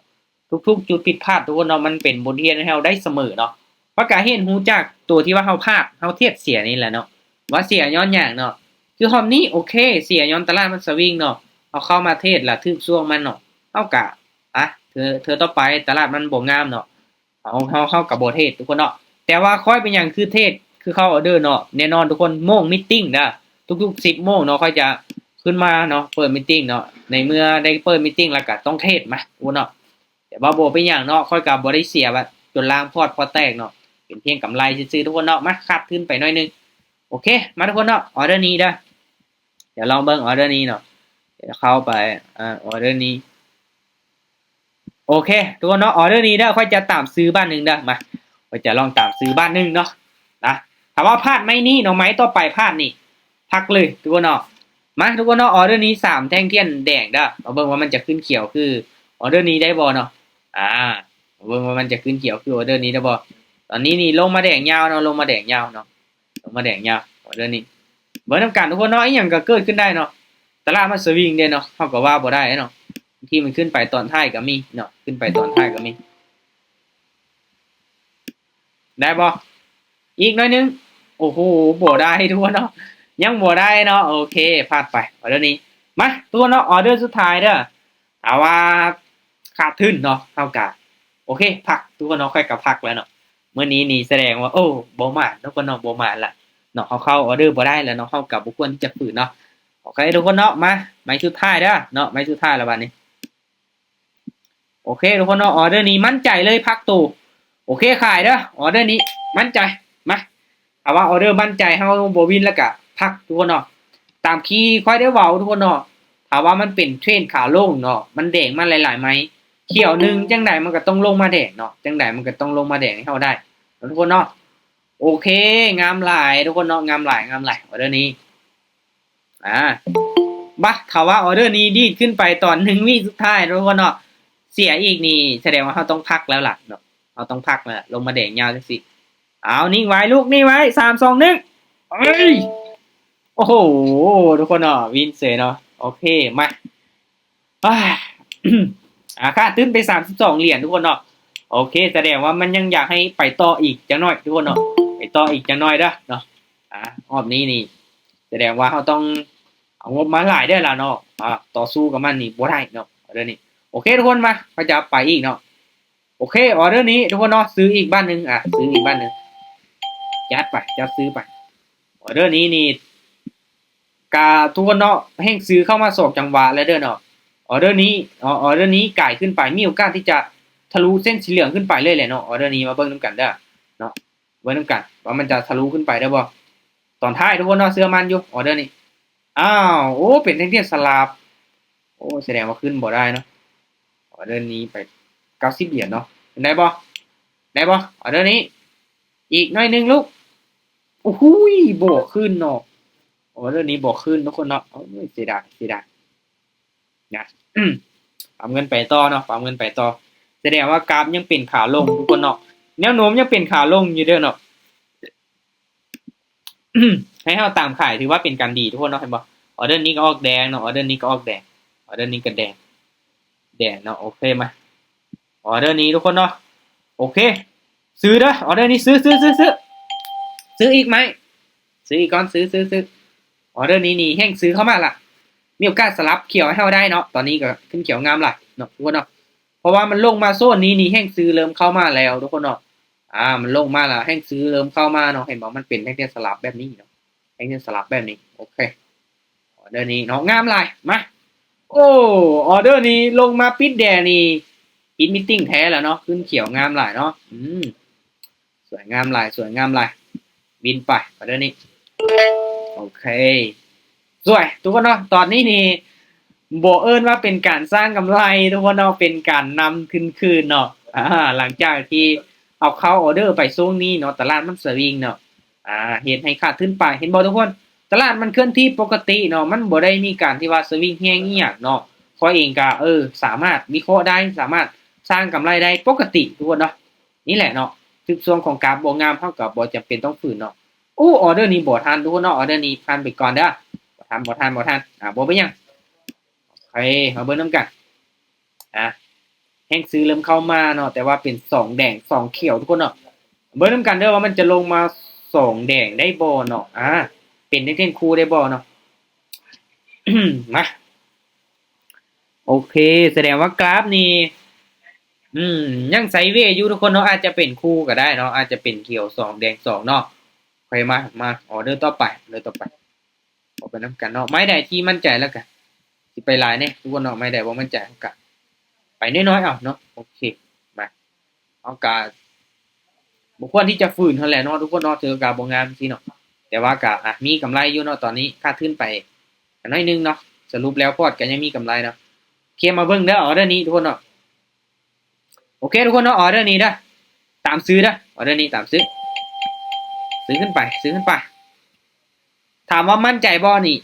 ທຸກໆຈຸດຜິດພາດທຸກຄົນເນາະ, ມັນເປັນບົດຮຽນໃຫ້ເຮົາໄດ້ສະເໝີເນາະ. ເຮົາກະຮຽນຮູ້ຈາກຕົວທີ່ວ່າເຮົາພາດ ເຮົາເທຣດເສຍນີ້ແຫຼະເນາະ, ວ່າເສຍຍ້ອນຫຍັງເນາະ. ຄືຮອບນີ້ ໂອເຄ ເສຍຍ້ອນຕະຫຼາດມັນສະວິງເນາະ, ເຮົາເຂົ້າມາເທຣດລະຖືກຊ່ວງມັນເນາະ, ເຮົາກະ ອະ ເທື່ອ ເທື່ອຕໍ່ໄປຕະຫຼາດມັນບໍ່ງາມເນາະ, ເຮົາ ເຮົາ ເຮົາກະບໍ່ເທຣດທຸກຄົນເນາະ. ແຕ່ວ່າຂ້ອຍເປັນຫຍັງຄືເທຣດ ຄືເຂົ້າອໍເດີເນາະ, ແນ່ນອນທຸກຄົນ ໂມງມີດຕິງເດີ, ທຸກໆສິບໂມງເນາະ ຂ້ອຍຈະຂຶ້ນມາເນາະ ເປີດມີດຕິງເນາະ, ໃນເມື່ອໄດ້ເປີດມີດຕິງແລ້ວກະຕ້ອງເທຣດມາທຸກຄົນເນາະ. ແຕ່ວ່າບໍ່ເປັນຫຍັງເນາະ, ຂ້ອຍກໍບໍ່ໄດ້ເສຍວ່າຈົນລ້າງພອດ ພອດແຕກເນາະ, ເປັນພຽງກຳໄລຊື່ໆ ທຸກຄົນເນາະ. ມາ ຂາດທຶນໄປໜ້ອຍໜຶ່ງ. ໂອເຄ ມາທຸກຄົນເນາະ, ອໍເດີນີ້ເດີ, ດຽວລອງເບິ່ງອໍເດີນີ້ເນາະ, ດຽວເຂົ້າໄປ ອາ ອໍເດີນີ້. ໂອເຄ ທຸກຄົນເນາະ, ອໍເດີນີ້ເດີ, ຂ້ອຍຈະຕາມຊື້ບາດໜຶ່ງເດີ. ມາ ຂ້ອຍຈະລອງຕາມຊື້ບາດໜຶ່ງເນາະ, ນະ. ຖ້າວ່າພາດໄມ້ນີ້ເນາະ, ໄມ້ຕໍ່ໄປພາດນີ້ ພັກເລີຍທຸກຄົນເນາະ. ມາ ທຸກຄົນເນາະ, ອໍເດີນີ້ສາມແທ່ງທຽນແດງເດີ, ມາເບິ່ງວ່າມັນຈະຂຶ້ນຂຽວຄືອໍເດີນີ້ໄດ້ບໍ່ເນາະ. ອາ ມາເບິ່ງວ່າມັນຈະຂຶ້ນຂຽວຄືອໍເດີນີ້ໄດ້ບໍ່. ຕອນນີ້ນີ້ລົງມາແດງຍາວເນາະ, ລົງມາແດງຍາວເນາະ, ລົງມາແດງຍາວ ອໍເດີນີ້. ເບິ່ງນຳກັນທຸກຄົນເນາະ, ອີ່ຫຍັງກໍເກີດຂຶ້ນໄດ້ເນາະ, ຕະຫຼາດມັນສະວິງເດ້ເນາະ, ເຮົາກໍວ່າບໍ່ໄດ້ເນາະ. ບາງທີມັນຂຶ້ນໄປຕອນທ້າຍກໍມີເນາະ, ຂຶ້ນໄປຕອນທ້າຍກໍມີ. ໄດ້ບໍ່? ອີກໜ້ອຍໜຶ່ງ. ໂອ້ໂຫ ບໍ່ໄດ້ທຸກຄົນເນາະ, ຍັງບໍ່ໄດ້ເນາະ. ໂອເຄ ພາດໄປ ອໍເດີນີ້. ມາ ທຸກຄົນເນາະ, ອໍເດີສຸດທ້າຍເດີ. ຖ້າວ່າຂາດທຶນເນາະ, ເຮົາກະ ໂອເຄ ພັກ ທຸກຄົນເນາະ, ຂ້ອຍກະພັກແລ້ວເນາະ. ມື້ນີ້ນີ້ສະແດງວ່າ ໂອ້ ບໍ່ໝານທຸກຄົນເນາະ, ບໍ່ໝານລະເນາະ, ເຮົາເຂົ້າອໍເດີບໍ່ໄດ້ແລ້ວເນາະ, ເຮົາກະບໍ່ຄວນທີ່ຈະຝືນເນາະ. ໂອເຄ ທຸກຄົນເນາະ, ມາ ໄມ້ສຸດທ້າຍເດີເນາະ, ໄມ້ສຸດທ້າຍລະບາດນີ້. ໂອເຄ ທຸກຄົນເນາະ, ອໍເດີນີ້ໝັ້ນໃຈເລີຍ ພັກໂຕ. ໂອເຄ ຂາຍເດີ, ອໍເດີນີ້ໝັ້ນໃຈ. ມາ ຖ້າວ່າອໍເດີໝັ້ນໃຈ ເຮົາບໍ່ວິນແລ້ວກະພັກ ທຸກຄົນເນາະ. ຕາມທີ່ຂ້ອຍໄດ້ເວົ້າ ທຸກຄົນເນາະ, ຖ້າວ່າມັນເປັນເທຣນຂາລົງເນາະ, ມັນແດງມາຫຼາຍໆໄມ້, ຂຽວໜຶ່ງ ຈັ່ງໃດມັນກໍຕ້ອງລົງມາແດງເນາະ, ຈັ່ງໃດມັນກໍຕ້ອງລົງມາແດງໃຫ້ເຮົາໄດ້ເນາະ ທຸກຄົນເນາະ. ໂອເຄ ງາມຫຼາຍ ທຸກຄົນເນາະ, ງາມຫຼາຍ ງາມຫຼາຍ ອໍເດີນີ້. ອາ ບາດຖ້າວ່າອໍເດີນີ້ດີດຂຶ້ນໄປຕອນໜຶ່ງວິສຸດທ້າຍ ທຸກຄົນເນາະ ເສຍອີກນີ້ ສະແດງວ່າເຮົາຕ້ອງພັກແລ້ວລະເນາະ ເຮົາຕ້ອງພັກແລ້ວ ລົງມາແດງຍາວຈັ່ງຊີ້. ເອົາ ນິ່ງໄວ້ລູກ ນິ່ງໄວ້ ສາມ ສອງ ໜຶ່ງ ເອີຍ ໂອ້ໂຫ ທຸກຄົນເນາະ ວິນເສຍເນາະ. ໂອເຄ ມາ ອາ ອາ ຂາດທຶນໄປສາມສິບສອງຫຼຽນ ທຸກຄົນເນາະ. ໂອເຄ ສະແດງວ່າມັນຍັງຢາກໃຫ້ໄປຕໍ່ອີກຈັກໜ້ອຍ ທຸກຄົນເນາະ ໄປຕໍ່ອີກຈັກໜ້ອຍເດີ້ເນາະ. ອາ ຮອບນີ້ນີ້ ສະແດງວ່າເຮົາຕ້ອງເອົາງົບມາຫຼາຍເດີ້ລະເນາະ. ອາ ຕໍ່ສູ້ກັບມັນນີ້ບໍ່ໄດ້ເນາະ ອໍເດີນີ້. ໂອເຄ ທຸກຄົນ ມາ ເຮົາຈະໄປອີກເນາະ. ໂອເຄ ອໍເດີນີ້ ທຸກຄົນເນາະ ຊື້ອີກບາດໜຶ່ງ ອາ ຊື້ອີກບາດໜຶ່ງ ຈັດໄປ ຈັດຊື້ໄປ. ອໍເດີນີ້ນີ້ ກະ ທຸກຄົນເນາະ ແຮ່ງຊື້ເຂົ້າມາສອງຈັງຫວະແລ້ວເດີ້ເນາະ. ອໍເດີນີ້ ອໍເດີນີ້ກາຍຂຶ້ນໄປ ມີໂອກາດທີ່ຈະທະລຸເສັ້ນສີເຫຼືອງຂຶ້ນໄປເລີຍແຫຼະເນາະ. ອໍເດີນີ້ມາເບິ່ງນຳກັນເດີ້ເນາະ ເບິ່ງນຳກັນວ່າມັນຈະທະລຸຂຶ້ນໄປໄດ້ບໍ່. ຕອນທ້າຍ ທຸກຄົນເນາະ ເຊື່ອໝັ້ນຢູ່ ອໍເດີນີ້. ອ້າວ ໂອ້ ເປັນແທ່ງທຽນສະຫຼັບ ໂອ້ ສະແດງວ່າຂຶ້ນບໍ່ໄດ້ເນາະ. ອໍເດີນີ້ໄປເກົ້າສິບຫຼຽນເນາະ ໄດ້ບໍ່ ໄດ້ບໍ່ ອໍເດີນີ້ ອີກໜ້ອຍໜຶ່ງລູກ. ໂອ້ໂຫ ບໍ່ຂຶ້ນເນາະ ອໍເດີນີ້ບໍ່ຂຶ້ນ ທຸກຄົນເນາະ. ໂອ້ຍ ເສຍດາຍ ເສຍດາຍນະ. ປຳເງິນໄປຕໍ່ເນາະ ປຳເງິນໄປຕໍ່. ສະແດງວ່າກາບຍັງເປັນຂາລົງ ທຸກຄົນເນາະ ແນວໂນ້ມຍັງເປັນຂາລົງຢູ່ເດີ້ເນາະ. ໃຫ້ເຮົາຕາມຂາຍ ຖືວ່າເປັນການດີ ທຸກຄົນເນາະ ເຫັນບໍ່. ອໍເດີນີ້ກໍອອກແດງເນາະ ອໍເດີນີ້ກໍອອກແດງ ອໍເດີນີ້ກໍແດງ ແດງເນາະ. ໂອເຄ ມາ ອໍເດີນີ້ ທຸກຄົນເນາະ ໂອເຄ ຊື້ເດີ້ ອໍເດີນີ້ ຊື້ ຊື້ ຊື້ ຊື້ ຊື້ອີກໄໝ ຊື້ອີກກ່ອນ ຊື້ ຊື້ ຊື້. ອໍເດີນີ້ນີ້ແຮ່ງຊື້ເຂົ້າມາລະ ມີໂອກາດສະຫຼັບຂຽວໃຫ້ເຮົາໄດ້ເນາະ. ຕອນນີ້ກໍຂຶ້ນຂຽວງາມຫຼາຍເນາະ ທຸກຄົນເນາະ ເພາະວ່າມັນລົງມາໂຊນນີ້ນີ້ ແຮ່ງຊື້ເລີ່ມເຂົ້າມາແລ້ວ ທຸກຄົນເນາະ. ອາ ມັນລົງມາລະ ແຮ່ງຊື້ເລີ່ມເຂົ້າມາເນາະ ເຫັນບໍ່ ມັນເປັນແທ່ງທຽນສະຫຼັບແບບນີ້ເນາະ ແທ່ງທຽນສະຫຼັບແບບນີ້. ໂອເຄ ອໍເດີນີ້ເນາະ ງາມຫຼາຍ ມາ. ໂອ້ ອໍເດີນີ້ລົງມາປິດແດງນີ້ ປິດມີດຕິ່ງແທ້ລະເນາະ ຂຶ້ນຂຽວງາມຫຼາຍເນາະ. ອືມ ສວຍງາມຫຼາຍ ສວຍງາມຫຼາຍ ວິນໄປ ອໍເດີນີ້. ໂອເຄ ສວຍ ທຸກຄົນເນາະ ຕອນນີ້ນີ້ບໍ່ເອີ້ນວ່າເປັນການສ້າງກຳໄລ ທຸກຄົນເນາະ ເປັນການນຳຂຶ້ນຄືນເນາະ. ອາ ຫຼັງຈາກທີ່ເຮົາເຂົ້າອໍເດີໄປຊ່ວງນີ້ເນາະ ຕະຫຼາດມັນສະວິງເນາະ ອາ ເຮັດໃຫ້ຂາດທຶນໄປ ເຫັນບໍ່ທຸກຄົນ. ຕະຫຼາດມັນເຄື່ອນທີ່ປົກກະຕິເນາະ ມັນບໍ່ໄດ້ມີການທີ່ວ່າສະວິງແຮງອີ່ຫຍັງເນາະ. ຂ້ອຍເອງກະ ເອີ ສາມາດວິເຄາະໄດ້ ສາມາດສ້າງກຳໄລໄດ້ປົກກະຕິ ທຸກຄົນເນາະ. ນີ້ແຫຼະເນາະ ທຸກຊ່ວງຂອງກາບບໍ່ງາມ ເຮົາກໍບໍ່ຈຳເປັນຕ້ອງຝືນເນາະ. ໂອ້ ອໍເດີນີ້ບໍ່ທັນ ທຸກຄົນເນາະ ອໍເດີນີ້ຜ່ານໄປກ່ອນເດີ້ ບໍ່ທັນ ບໍ່ທັນ ບໍ່ທັນ ອາ ບໍ່ເປັນຫຍັງ. ໂອເຄ ມາເບິ່ງນຳກັນ ອາ ແຮ່ງຊື້ເລີ່ມເຂົ້າມາເນາະ ແຕ່ວ່າເປັນສອງແດງສອງຂຽວ ທຸກຄົນເນາະ. ເບິ່ງນຳກັນເດີ້ວ່າມັນຈະລົງມາສອງແດງໄດ້ບໍ່ເນາະ ອາ ເປັນເທກນິກຄູ່ໄດ້ບໍ່ເນາະ. ມາ ໂອເຄ ສະແດງວ່າກາບນີ້ ອືມ ຍັງໄຊເວຢູ່ ທຸກຄົນເນາະ ອາດຈະເປັນຄູ່ກໍໄດ້ເນາະ ອາດຈະເປັນຂຽວສອງແດງສອງເນາະ. ໂອເຄ ມາ ມາ ອໍເດີຕໍ່ໄປ ອໍເດີຕໍ່ໄປ ເອົາໄປນຳກັນເນາະ. ໄມ້ໃດທີ່ໝັ້ນໃຈແລ້ວກະຊິໄປຫຼາຍແດ່ ທຸກຄົນເນາະ ໄມ້ໃດບໍ່ໝັ້ນໃຈເຮົາກະໄປນ້ອຍໆເອົາເນາະ. ໂອເຄ ມາ ເຮົາກະບໍ່ຄວນທີ່ຈະຝືນຫັ້ນແຫຼະເນາະ ທຸກຄົນເນາະ ຖືວ່າກະບໍ່ງາມຊີ້ເນາະ ແຕ່ວ່າກະ ອາ ມີກຳໄລຢູ່ເນາະ. ຕອນນີ້ຂາດທຶນໄປໜ້ອຍໜຶ່ງເນາະ ສະຫຼຸບແລ້ວພອດກະຍັງມີກຳໄລເນາະ. ໂອເຄ ມາເບິ່ງເດີ້ ອໍເດີນີ້ ທຸກຄົນເນາະ. ໂອເຄ ທຸກຄົນເນາະ ອໍເດີນີ້ເດີ້ ຕາມຊື້ເດີ້ ອໍເດີນີ້ຕາມຊື້ ຊື້ຂຶ້ນໄປ ຊື້ຂຶ້ນໄປ. ຖາມວ່າໝັ້ນໃຈບໍ່ນີ້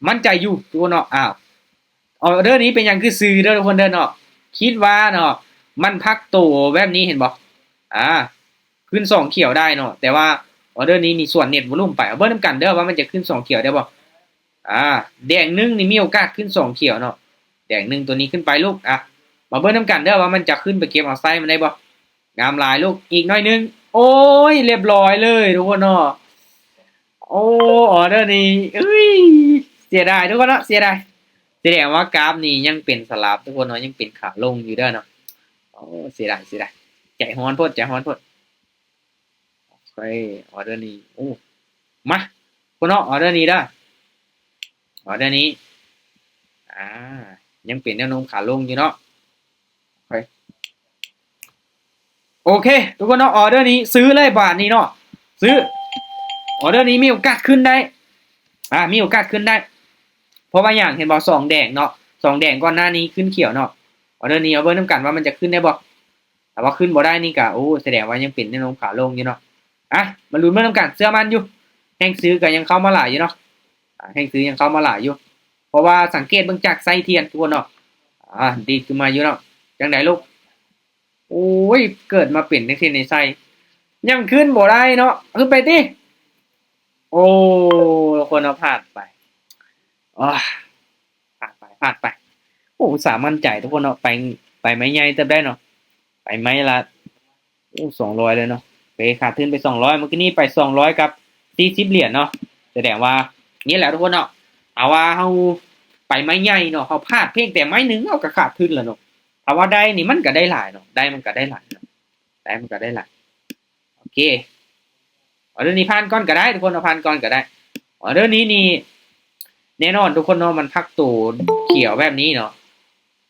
ໝັ້ນໃຈຢູ່ ທຸກຄົນເນາະ. ອ້າວ ອໍເດີນີ້ເປັນຫຍັງຄືຊື້ເດີ້ ທຸກຄົນເດີ້ເນາະ. ຄິດວ່າເນາະ ມັນພັກໂຕແບບນີ້ ເຫັນບໍ່ ອາ ຂຶ້ນສອງຂຽວໄດ້ເນາະ ແຕ່ວ່າອໍເດີນີ້ນີ້ສວນເນັດວອລຸມໄປ. ເອົາເບິ່ງນຳກັນເດີ້ວ່າມັນຈະຂຶ້ນສອງຂຽວໄດ້ບໍ່. ອາ ແດງໜຶ່ງນີ້ມີໂອກາດຂຶ້ນສອງຂຽວເນາະ ແດງໜຶ່ງໂຕນີ້ຂຶ້ນໄປລູກ. ອາ ມາເບິ່ງນຳກັນເດີ້ວ່າມັນຈະຂຶ້ນໄປເກັບເອົາໄຊມັນໄດ້ບໍ່. ງາມຫຼາຍລູກ ອີກໜ້ອຍໜຶ່ງ ໂອ້ຍ ລຽບຮ້ອຍເລີຍ ທຸກຄົນເນາະ. ໂອ້ ອໍເດີນີ້ ເອີຍ ເສຍດາຍ ທຸກຄົນເນາະ ເສຍດາຍ. ສະແດງວ່າກາບນີ້ຍັງເປັນສະຫຼັບ ທຸກຄົນເນາະ ຍັງເປັນຂາລົງຢູ່ເດີ້ເນາະ. ໂອ້ ເສຍດາຍ ເສຍດາຍ ໃຈຮ້ອນໂພດ ໃຈຮ້ອນໂພດ. ໂອເຄ ອໍເດີນີ້ ໂອ້ ມາ ພຸ້ນເນາະ ອໍເດີນີ້ເດີ້ ອໍເດີນີ້ ອາ ຍັງເປັນແນວໂນ້ມຂາລົງຢູ່ເນາະ. ໂອເຄ ໂອເຄ ທຸກຄົນເນາະ ອໍເດີນີ້ຊື້ເລີຍບາດນີ້ເນາະ ຊື້. ອໍເດີນີ້ມີໂອກາດຂຶ້ນໄດ້ ອາ ມີໂອກາດຂຶ້ນໄດ້ ເພາະວ່າຫຍັງ ເຫັນບໍ່ ສອງແດງເນາະ ສອງແດງກ່ອນໜ້ານີ້ຂຶ້ນຂຽວເນາະ. ອໍເດີນີ້ ມາເບິ່ງນຳກັນວ່າມັນຈະຂຶ້ນໄດ້ບໍ່. ຖ້າວ່າຂຶ້ນບໍ່ໄດ້ນີ້ກະ ໂອ້ ສະແດງວ່າຍັງເປັນແນວໂນ້ມຂາລົງຢູ່ເນາະ. ອະ ມາລຸ້ນເບິ່ງນຳກັນ ເຊື່ອໝັ້ນຢູ່ ແຮ່ງຊື້ກໍຍັງເຂົ້າມາຫຼາຍຢູ່ເນາະ ອາ ແຮ່ງຊື້ຍັງເຂົ້າມາຫຼາຍຢູ່. ເພາະວ່າສັງເກດເບິ່ງຈາກໄສ້ທຽນ ທຸກຄົນເນາະ. ອາ ດີດຂຶ້ນມາຢູ່ເນາະ. ຈັ່ງໃດລູກ? ໂອ້ຍ ເກີດມາເປັນຈັ່ງຊີ້ນີ້ໄສ້ ຍັງຂຶ້ນບໍ່ໄດ້ເນາະ. ຂຶ້ນໄປຕິ. ໂອ້ ທຸກຄົນເນາະ ພາດໄປ. ໂອ້ຍ ພາດໄປ ພາດໄປ. ໂອ້ ອຸດສ່າໝັ້ນໃຈ ທຸກຄົນເນາະ. ໄປ ໄປໄມ້ໃຫຍ່ເຕີບໄດ້ເນາະ. ໄປໄມ້ລະ ໂອ້ ສອງຮ້ອຍເລີຍເນາະ. ໂອເຄ ຂາດທຶນໄປສອງຮ້ອຍ. ເມື່ອກີ້ນີ້ໄປສອງຮ້ອຍກັບສີ່ສິບຫຼຽນເນາະ. ສະແດງວ່າ ນີ້ແຫຼະ ທຸກຄົນເນາະ. ຖ້າວ່າເຮົາໄປໄມ້ໃຫຍ່ເນາະ ເຮົາພາດພຽງແຕ່ໄມ້ໜຶ່ງ ເຮົາກໍຂາດທຶນແລ້ວເນາະ. ຖ້າວ່າໄດ້ນີ້ ມັນກໍໄດ້ຫຼາຍເນາະ. ໄດ້ມັນກໍໄດ້ຫຼາຍເນາະ. ໄດ້ມັນກໍໄດ້ຫຼາຍ. ໂອເຄ ອໍເດີນີ້ຜ່ານກ່ອນກໍໄດ້ ທຸກຄົນເນາະ. ຜ່ານກ່ອນກໍໄດ້. ອໍເດີນີ້ນີ້ ແນ່ນອນ ທຸກຄົນເນາະ. ມັນພັກໂຕຂຽວແບບນີ້ເນາະ.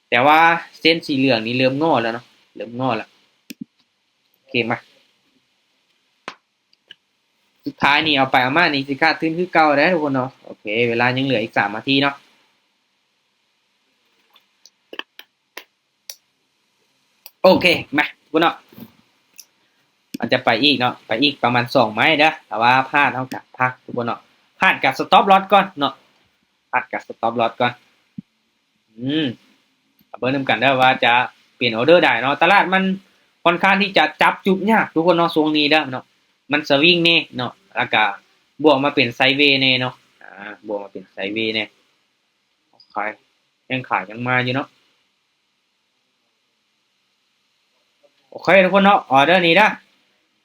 ແຕ່ວ່າເສັ້ນສີເຫຼືອງນີ້ເລີ່ມງໍ້ແລ້ວເນາະ. ເລີ່ມງໍ້ແລ້ວ. ໂອເຄ ມາ. ສຸດທ້າຍນີ້ ເອົາໄປເອົາມານີ້ ຊິຂາດທຶນຄືເກົ່າເດ້ ທຸກຄົນເນາະ. ໂອເຄ ເວລາຍັງເຫຼືອອີກສາມນາທີເນາະ. ໂອເຄ ມາ ທຸກຄົນເນາະ. ມັນຈະໄປອີກເນາະ. ໄປອີກປະມານສອງໄມ້ເດີ. ຖ້າວ່າພາດ ເຮົາກໍພັກ ທຸກຄົນເນາະ. ພາດກໍສະຕັອບລອສກ່ອນເນາະ. ພາດກໍສະຕັອບລອສກ່ອນ. ອືມ ເບິ່ງນຳກັນເດີວ່າຈະເປັນອໍເດີໃດເນາະ. ຕະຫຼາດມັນຄ່ອນຂ້າງທີ່ຈະຈັບຈຸດຍາກ ທຸກຄົນເນາະ ຊ່ວງນີ້ເດີເນາະ. ມັນສະວິງແດ່ເນາະ ແລ້ວກະບວກມາເປັນໄຊເວແດ່ເນາະ. ອາ ບວກມາເປັນໄຊເວແດ່. ໂອເຄ ແຮງຂາຍຍັງມາຢູ່ເນາະ. ໂອເຄ ທຸກຄົນເນາະ. ອໍເດີນີ້ເດີ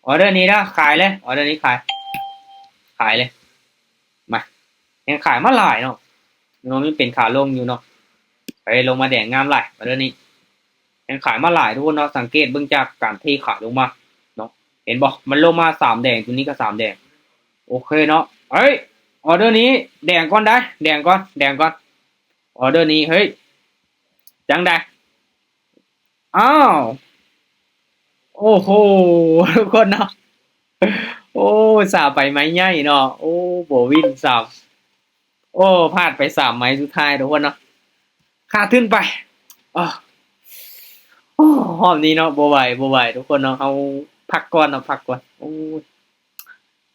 ອໍເດີນີ້ເດີ ຂາຍເລີຍ. ອໍເດີນີ້ຂາຍ ຂາຍເລີຍ. ມາ ແຮງຂາຍມາຫຼາຍເນາະ. ເນາະ ມັນເປັນຂາລົງຢູ່ເນາະ. ໄປລົງມາແດງງາມຫຼາຍ ອໍເດີນີ້. ແຮງຂາຍມາຫຼາຍ ທຸກຄົນເນາະ. ສັງເກດເບິ່ງຈາກການເທຂາລົງມາເນາະ. ເຫັນບໍ່? ມັນລົງມາສາມແດງ ຕົວນີ້ກໍສາມແດງ. ໂອເຄເນາະ. ເອີຍ ອໍເດີນີ້ແດງກ່ອນໄດ໋ ແດງກ່ອນ ແດງກ່ອນ. ອໍເດີນີ້ ເຮີ້ຍ ຈັ່ງໃດ? ອ້າວ ໂອ້ໂຫ ທຸກຄົນເນາະ. ໂອ້ ສາມໄມ້ໃຫຍ່ເນາະ. ໂອ້ ບໍ່ວິນສາມ ໂອ້ ພາດໄປສາມໄມ້ສຸດທ້າຍ ທຸກຄົນເນາະ. ຂາດທຶນໄປ. ໂອ້ ໂອ້ ຮອບນີ້ເນາະ ບໍ່ໄຫວ ບໍ່ໄຫວ ທຸກຄົນເນາະ. ເຮົາພັກກ່ອນເນາະ ພັກກ່ອນ. ໂອ້ຍ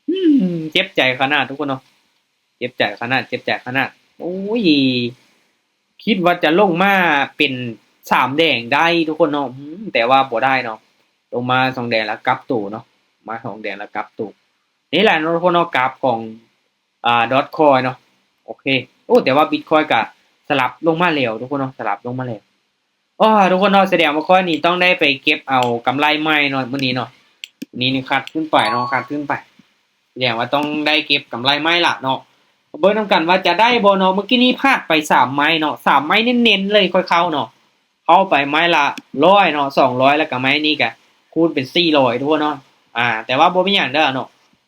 ອືມ ເຈັບໃຈຂະໜາດ ທຸກຄົນເນາະ. ເຈັບໃຈຂະໜາດ ເຈັບໃຈຂະໜາດ. ໂອ້ຍ ຄິດວ່າຈະລົງມາເປັນສາມແດງໄດ້ ທຸກຄົນເນາະ. ອືມ ແຕ່ວ່າບໍ່ໄດ້ເນາະ. ລົງມາສອງແດງແລ້ວກັບໂຕເນາະ. ມາສອງແດງແລ້ວກັບໂຕ. ນີ້ແຫຼະເນາະ ທຸກຄົນເນາະ ກາບຂອງ ອ່າ ດອດຄອຍເນາະ. ໂອເຄ ໂອ້ ແຕ່ວ່າບິດຄອຍກະສະຫຼັບລົງມາແລ້ວ ທຸກຄົນເນາະ ສະຫຼັບລົງມາແລ້ວ. ອໍ ທຸກຄົນເນາະ ສະແດງວ່າຂ້ອຍນີ້ຕ້ອງໄດ້ໄປເກັບເອົາກຳໄລໃໝ່ເນາະ ມື້ນີ້ເນາະ. ນີ້ ນີ້ຂາດທຶນໄປເນາະ ຂາດທຶນໄປ. ສະແດງວ່າຕ້ອງໄດ້ເກັບກຳໄລໃໝ່ລະເນາະ. ເບິ່ງນຳກັນວ່າຈະໄດ້ບໍ່ເນາະ. ເມື່ອກີ້ນີ້ພາດໄປສາມໄມ້ເນາະ ສາມໄມ້ເນັ້ນໆເລີຍ ຂ້ອຍເຂົ້າເນາະ. ເຂົ້າໄປໄມ້ລະຮ້ອຍເນາະ ສອງຮ້ອຍ ແລ້ວກະໄມ້ນີ້ກະຄູນເປັນສີ່ຮ້ອຍ ທຸກຄົນເນາະ. ອາ ແຕ່ວ່າບໍ່ເປັນຫຍັງເດີເນາະ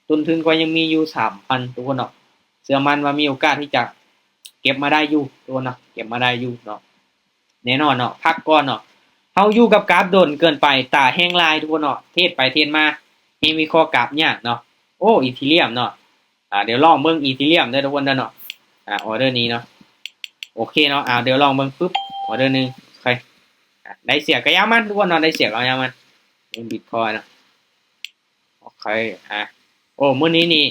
ຕົ້ນທຶນຂ້ອຍຍັງມີຢູ່ສາມພັນ ທຸກຄົນເນາະ. ເຊື່ອໝັ້ນວ່າມີໂອກາດທີ່ຈະເກັບມາໄດ້ຢູ່ ທຸກຄົນເນາະ ເກັບມາໄດ້ຢູ່ເນາະ. ແນ່ນອນເນາະ ພັກກ່ອນເນາະ. ເຮົາຢູ່ກັບກາບດົນເກີນໄປ ຕາແຫ້ງລາຍ ທຸກຄົນເນາະ. ເທຣດໄປເທຣດມາ ເຮັດວິເຄາະກາບຍາກເນາະ. ໂອ້ ອີທີຣຽມເນາະ. ອ່າ ດຽວລອງເບິ່ງອີທີຣຽມເດີ ທຸກຄົນເດີເນາະ. ອ່າ ອໍເດີນີ້ເນາະ. ໂອເຄເນາະ. ອ່າ ດຽວລອງເບິ່ງປຶບ ອໍເດີໜຶ່ງ. ໂອເຄ ອ່າ ໄດ້ເສຍກໍຢ່າມັນ ທຸກຄົນເນາະ ໄດ້ເສຍກໍຢ່າມັນ. ເບິ່ງບິດຄອຍເນາະ. ໂອເຄ ອ່າ ໂອ້ ມື້ນີ້ນີ້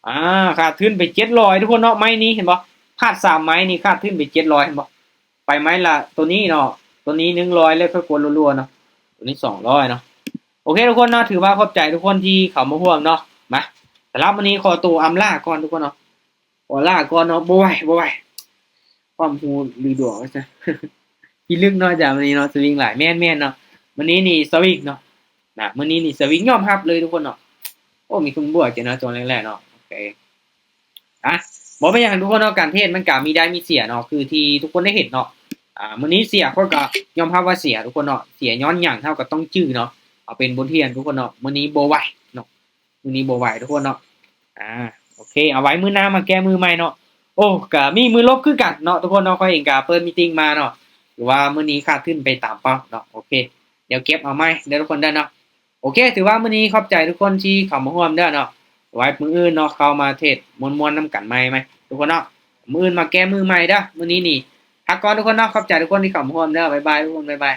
ອ່າ ຂາດທຶນໄປເຈັດຮ້ອຍ ທຸກຄົນເນາະ. ໄມ້ນີ້ເຫັນບໍ່? ພາດສາມໄມ້ນີ້ຂາດທຶນໄປເຈັດຮ້ອຍ ເຫັນບໍ່? ໄປໄມ້ລະ ໂຕນີ້ເນາະ ໂຕນີ້ໜຶ່ງຮ້ອຍ ແລ້ວຄ່ອຍກົດລັວໆເນາະ. ໂຕນີ້ສອງຮ້ອຍເນາະ. ໂອເຄ ທຸກຄົນເນາະ ຖືວ່າຂອບໃຈທຸກຄົນທີ່ເຂົ້າມາຮ່ວມເນາະ. ມາ ສຳລັບມື້ນີ້ຂໍໂຕອຳລາກ່ອນ ທຸກຄົນເນາະ. ຂໍລາກ່ອນເນາະ. ບໍ່ໄຫວ ບໍ່ໄຫວ ຄວາມຮູ້ຫຼືດວງວ່າຊັ້ນ. ພິລຶກເນາະ ອາຈານ ມື້ນີ້ເນາະ ສະວິງຫຼາຍ. ແມ່ນໆເນາະ ມື້ນີ້ນີ້ສະວິງເນາະ. ນະ ມື້ນີ້ນີ້ສະວິງ ຍອມຮັບເລີຍ ທຸກຄົນເນາະ. ໂອ້ ມີຄົນບວກເຈົ້າເນາະ ຊ່ວງແລກໆເນາະ. ໂອເຄ ອ່ະ ບໍ່ເປັນຫຍັງທຸກຄົນເນາະ. ການເທຣດມັນກະມີໄດ້ມີເສຍເນາະ ຄືທີ່ທຸກຄົນໄດ້ເຫັນເນາະ. ອ່າ ມື້ນີ້ເສຍ ຂ້ອຍກະຍອມຮັບວ່າເສຍ ທຸກຄົນເນາະ. ເສຍຍ້ອນຫຍັງ ເຮົາກະຕ້ອງຈື່ເນາະ ເອົາເປັນບົດຮຽນ ທຸກຄົນເນາະ. ມື້ນີ້ບໍ່ໄຫວເນາະ ມື້ນີ້ບໍ່ໄຫວ ທຸກຄົນເນາະ. ອ່າ ໂອເຄ ເອົາໄວ້ມື້ໜ້າມາແກ້ມືໃໝ່ເນາະ. ໂອ້ ກະມີມື້ລົບຄືກັນເນາະ ທຸກຄົນເນາະ. ຂ້ອຍເອງກະເປີດມີຕິງມາເນາະ ຖືວ່າມື້ນີ້ຂາດທຶນໄປຕາມເປົ້າເນາະ. ໂອເຄ ດຽວເກັບເອົາໃໝ່ເດີ ທຸກຄົນເດີເນາະ. ໂອເຄ ຖືວ່າມື້ນີ້ຂອບໃຈທຸກຄົນທີ່ເຂົ້າມາຮ່ວມເດີເນາະ. ໄວ້ມື້ອື່ນເນາະ ເຂົ້າມາເທຣດມ່ວນໆນຳກັນໃໝ່ ທຸກຄົນເນາະ. ມື້ອື່ນມາແກ້ມືໃໝ່ເດີ. ມື້ນີ້ນີ້ ພັກກ່ອນ ທຸກຄົນເນາະ. ຂອບໃຈທຸກຄົນທີ່ເຂົ້າມາຮ່ວມເດີ. ບາຍບາຍ ທຸກຄົນ ບາຍບາຍ.